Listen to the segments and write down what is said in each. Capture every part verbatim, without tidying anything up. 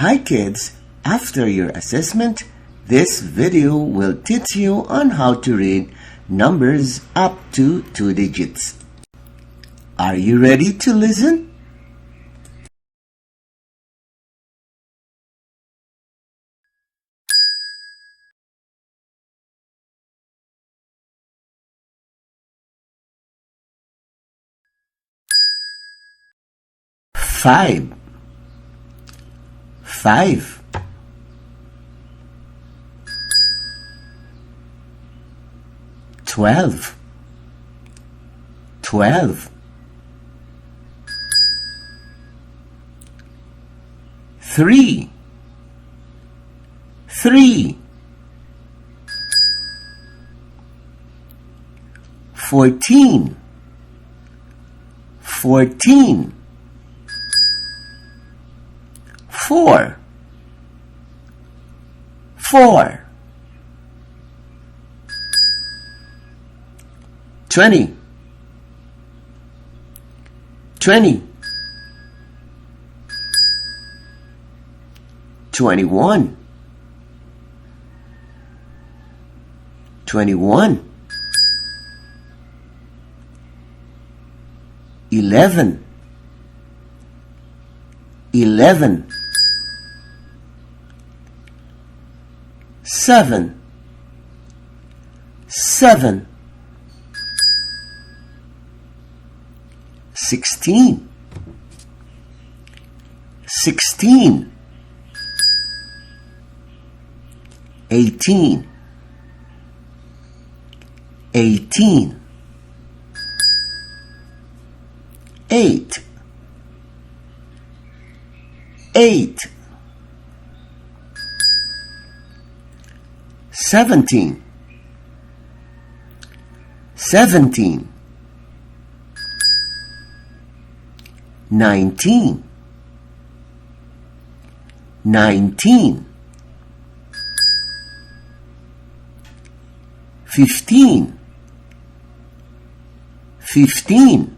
Hi kids, after your assessment, this video will teach you on how to read numbers up to two digits. Are you ready to listen? Five. Five. Twelve. Twelve. Three. Three. Fourteen. Fourteen. Four. Four. Twenty. Twenty. Twenty-one. Twenty-one. Eleven. Eleven. Seven. Seven. Sixteen. Sixteen. Eighteen. Eighteen. Eight. Eight. Seventeen. Seventeen. Nineteen. Nineteen. Fifteen. Fifteen.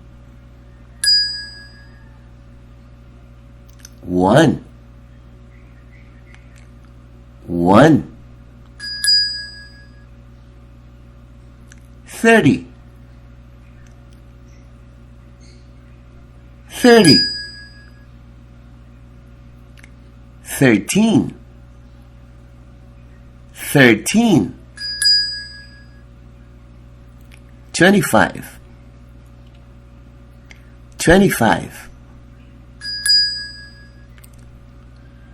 One. One. Thirty. Thirty. Thirteen. Thirteen. Twenty-five. Twenty-five.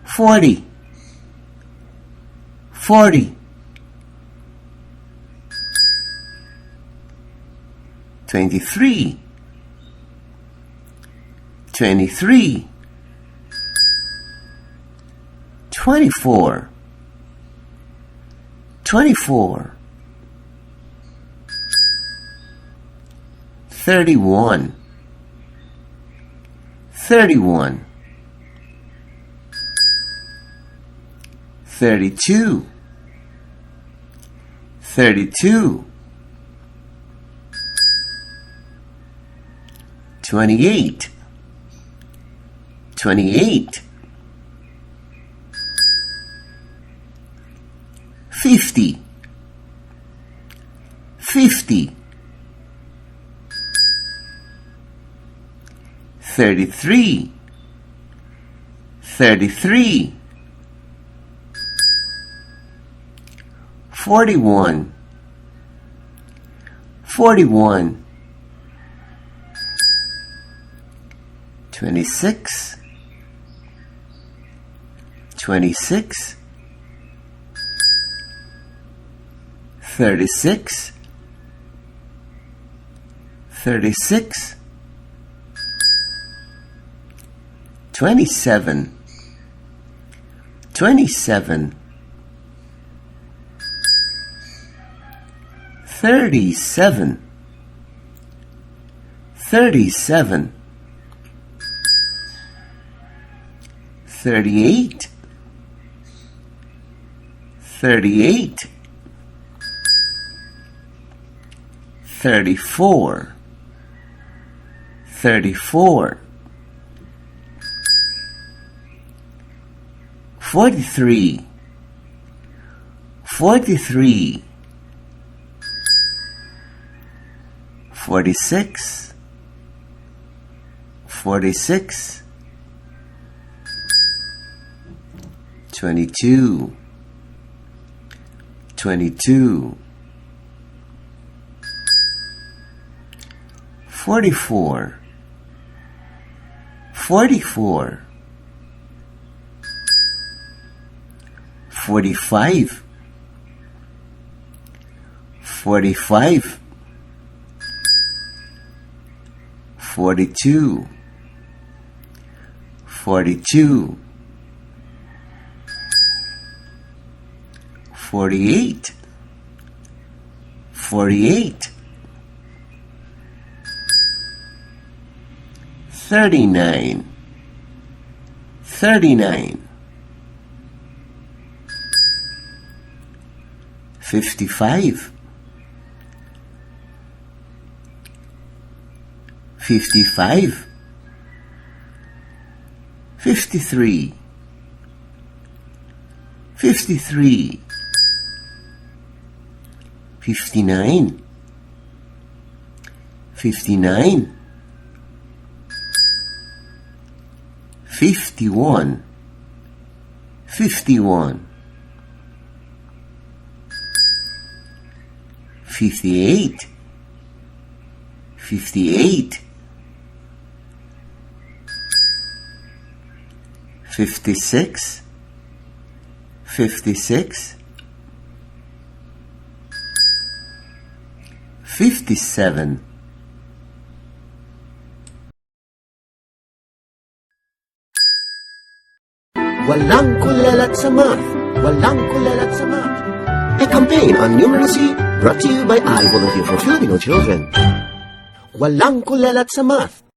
Forty. Forty. Twenty-three. Twenty-three. Twenty-four. Twenty-four. Thirty-one. Thirty-one. Thirty-two. Thirty-two. Twenty-eight. Twenty-eight. Fifty. Fifty. Thirty-three. Thirty-three. Forty-one. Forty-one. Twenty-six. Twenty-six. Thirty-six. Thirty-six. Twenty-seven. Twenty-seven. Thirty-seven. Thirty-seven. Thirty-eight. Thirty-eight. Thirty-four. Thirty-four. Forty-three. Forty-three. Forty-six. Forty-six. Twenty-two. Twenty-two. Forty-four. Forty-four. Forty-five. Forty-five. Forty-two. Forty-two. Forty-eight. Forty-eight. Thirty-nine. Thirty-nine. Fifty-five. Fifty-five. Fifty-three. Fifty-three. Fifty-nine. Fifty-nine. Fifty-one. Fifty-one. Fifty-eight. Fifty-eight. Fifty-six. Fifty-six. Fifty-seven. Walang kulelat sa math. Walang kulelat sa math. A campaign on numeracy brought to you by I Volunteer for Filipino Children. Walang kulelat sa math.